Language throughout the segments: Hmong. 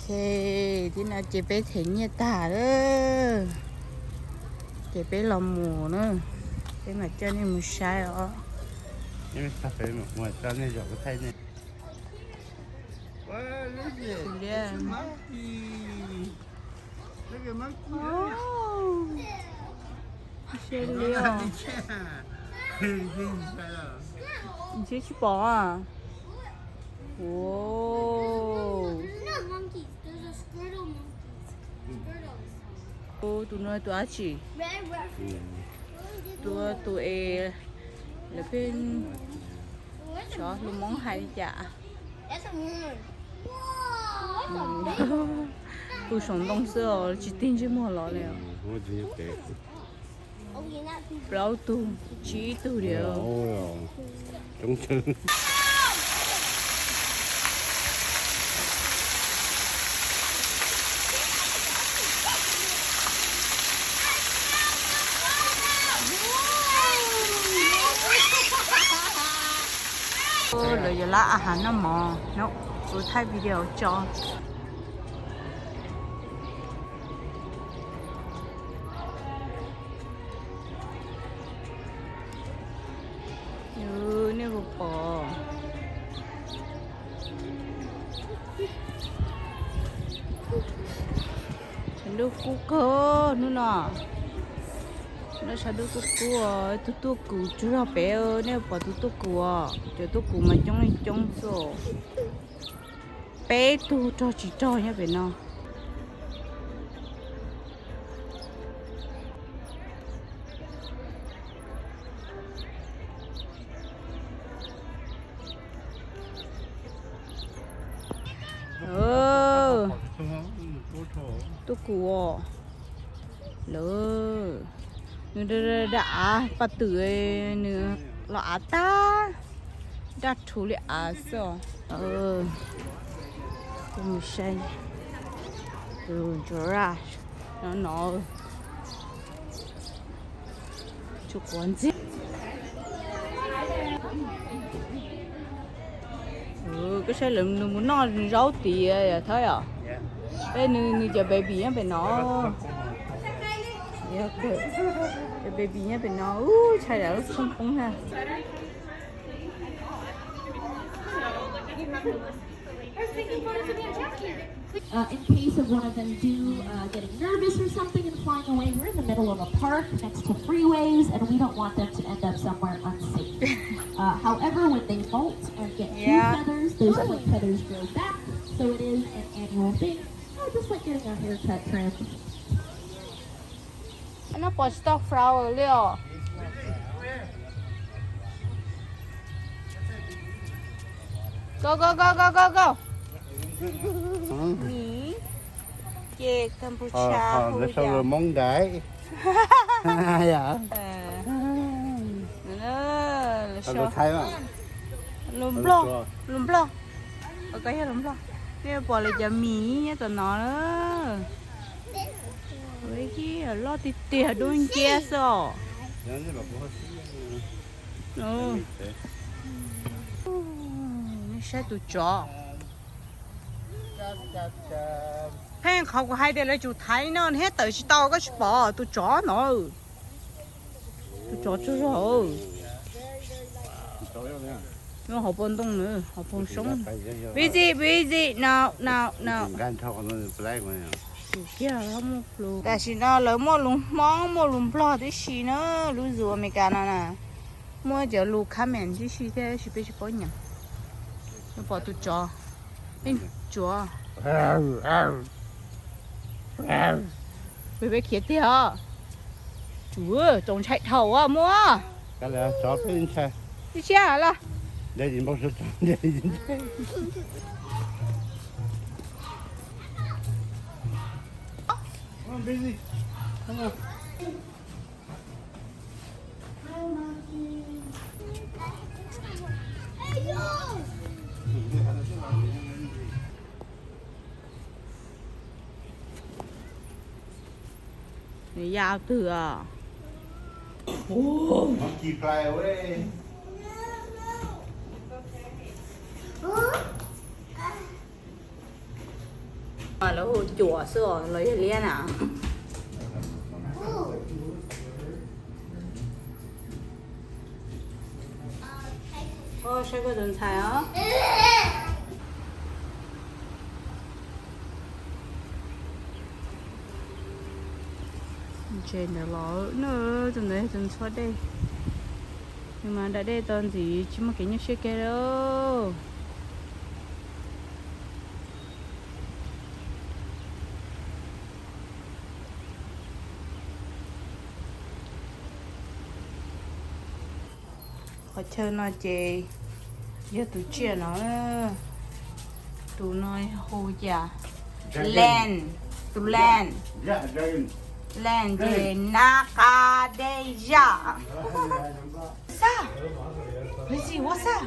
Ces tib no ces peb them nyiaj tag lawm, ces peb los mus na, peb mam coj nej mus saib os. Ntshe tsis pom. Tus no tus dab tsi? Tus, tus es lawv pheej cov hlua Hmoob hais li cas? Pw saum ntoo xwb os, tsis tig ntsej muag los li. Plaub tug, tsib tug diam. Lawv yuav lab a hav noj mov no, kuv thaij video tso. Nej puas pom? Tshav ntuj kub kawg hnub no. Hnub no tshav ntuj kub kub, tus tuaj kus tsuag zog pem, nej puas pom tus tuaj kus os? Cov tuaj kus mas coob li coob xwb. Peb tug rog tsis rog nyob pem no. Tuaj kus os. Lawm, nws da av paj twm, nws los av tag, daj rhuv li av xwb os. Mus saib tus giraffe no no, tsis quav ntxiag. Koj saib lawv, nws mus noj zaub tid yom Thawj yom. Peb nws, nws cov baby nyob pem no. Cov baby nyob pem no, ntshai lawv lub tshoob poob na. Uh, in case of one of them do uh, getting nervous or something and flying away, we're in the middle of a park next to freeways, and we don't want them to end up somewhere unsafe. Uh, however, when they molt and get new feathers, those pink feathers grow back, so it is an annual thing. Oh, just like getting a haircut trim. Noj pom tsis tau flower li os. Go go go go go go. Mis, ces Kampuchea hu yam Hmoob ntawd. Lus Nplog, lus Nplog. Koj yog lus Nplog. Nej pom lawv cov mis nyob tom no na. Loj tiag tiag, dub nciab xwb os. Nej saib tus tsov. Pheej qhov kuv hais tias lawv tsum thaiv no thiab tawm tsis tau, koj tsis pom tus tsov no. Tus tsov tsuag zog. Hauv paus ntoo na, hauv paus soob. Busy, busy, no, no, no. Tam sim no lawv muaj lus Hmoob, muaj lus Nplog tib si na, lub zos Amelikas no na. Muaj cov lus comment tib si thiab, tab sis peb tsis paub nyeem. Pom tus tsov, peb tsuav. Peb, peb khiav tiag os. Tsuav, txaus ntshai dhau muaj. Ib siab los. Nws ya twg os? Lawv hu cuam xwb os, los yog liab na. Saib koj tus ntxhais os. Ntses ntawd los na, tus ntawd yog tus ntxhua dej. Nws mas da dej tau ntxim tsis muaj kev nyuaj siab kiag li. Qhov chaw no ces yog tus tsiaj no, tus no hu cas, len, tus len, len ces nab qa dej zaj. Xaj, ua xaj.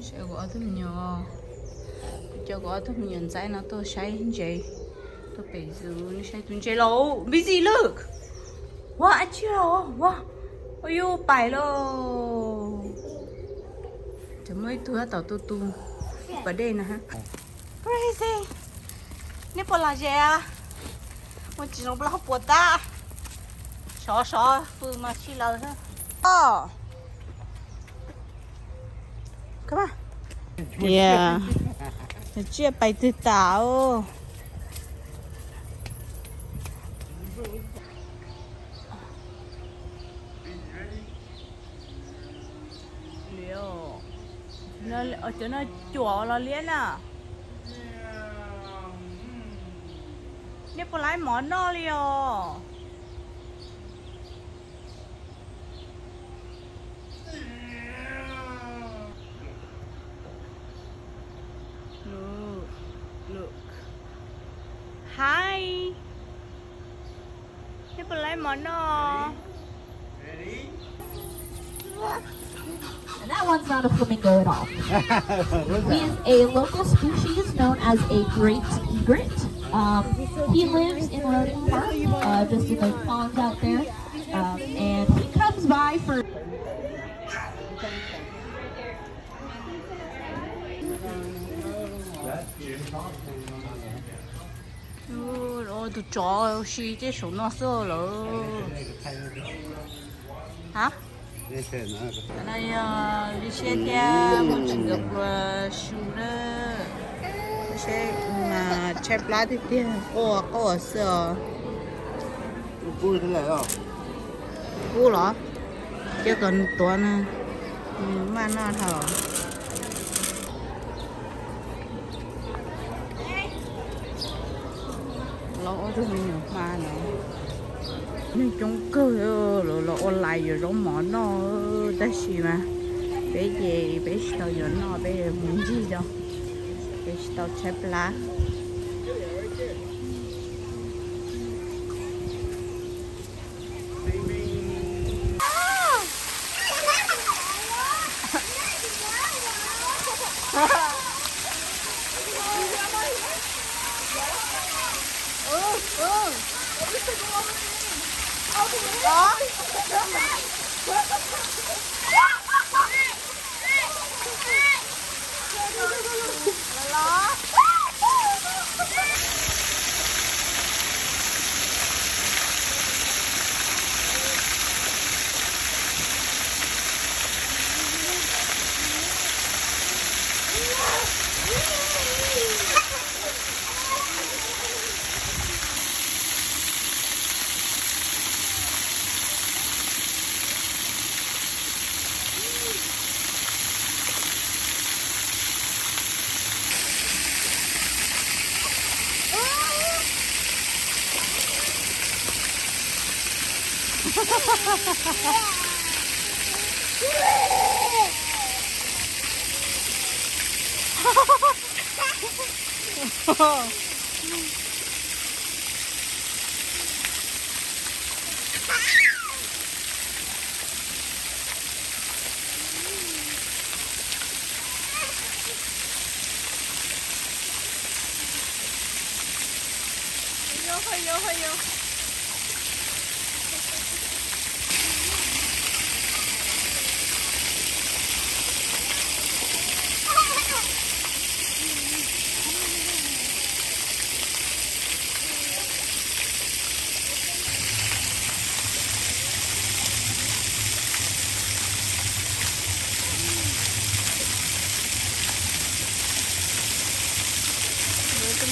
Saib kuv ob tug me nyuam, kuv coj kuv ob tug me nyuam ntxaib no tuaj saib ntses, tuaj pem zoo, nej saib tus ntses los, busy look. Ua ab tsi los ua, ua yuj pais lauj. Ces muaj ib tug tab tom tu tu pas dej no. Crazy. Nej puas lom zem? Ua tsis zoo plaub puas tab. Sov sov fws mas sib laws xwb. Tsiaj pais twg tas os. Cov no cuam los liab na. Nej puas laib mov noj li os? Look, look. Hi. Nej puas laib mov noj? And that one's not a flamingo at all. He is a local species known as a great egret. Um, he lives in Roden Park, uh, just in the ponds out there. Um, and he comes by for Tus tsov si tej saum no xwb lawm. Ha? No yog li siab thiab muaj tsis nkawd pluas su lawm. Seb mas tshaib plab tiag tiag, quaj quaj xwb os. Kub los? Cia kom nws tuav na, nws maj noj dhau. Los ua tus me nyuam hma no. Neeg coob kawg, los ua lais yuav zaub mov noj, tab sis mas peb ces peb tsis tau yuav noj, peb mus ncig zog, peb tsis tau tshaib plab.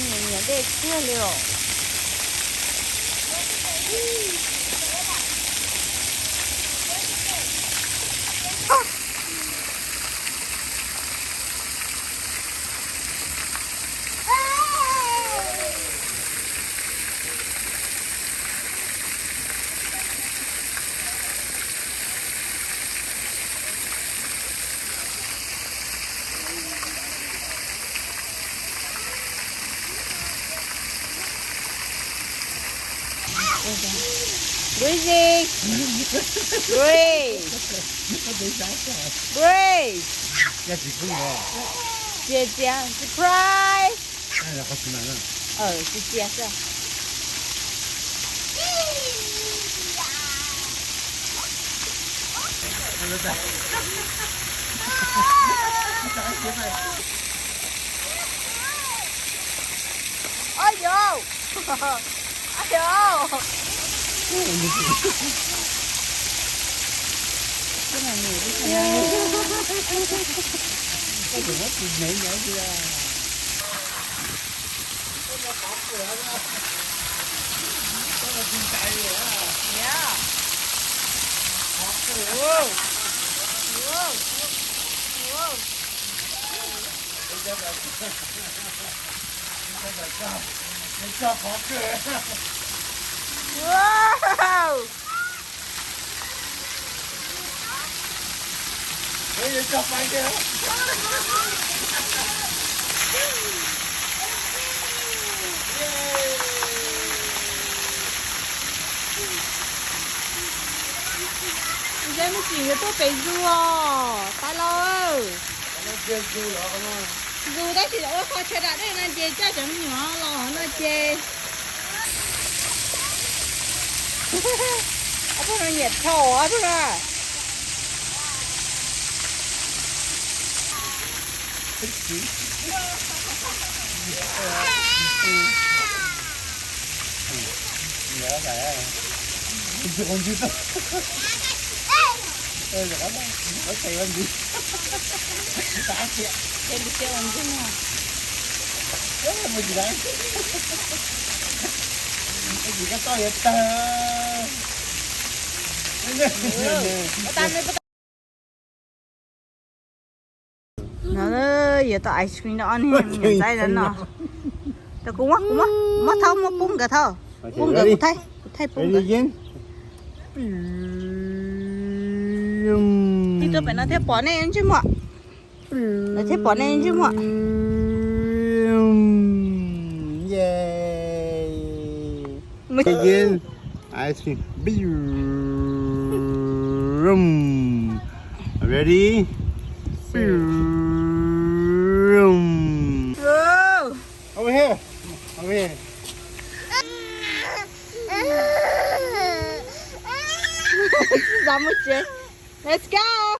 Nyiam nyiam dej kawg li os. Breezy. Breezy. Breezy. Txias txias, surprise. Txias txias xwb. Oj yau. Oj yau. Wow. Ces mus tsim yuav tuaj pem zoo os tais laus. Zoo tab sis ua qhov chaw dam dej no ces coj cov me nyuam los no ces. Ob tug no nyiam thaum ob tug no. No yuav tau ice cream rau ob niag me nyuam ntxaib no. Rau kuv muab, kuv muab, kuv muab thauj, muab pub nkawd thauj. Pub nkawd, kuv thaij, kuv thaij pub nkawd. Tig tuaj pem no thiaj pom nej ntsej muag. Lawv thiaj pom nej ntsej muag. Again, ice cream. Vroom. Ready? Vroom. Whoa. Over here. Over here. Xav mus tsev. Let's go.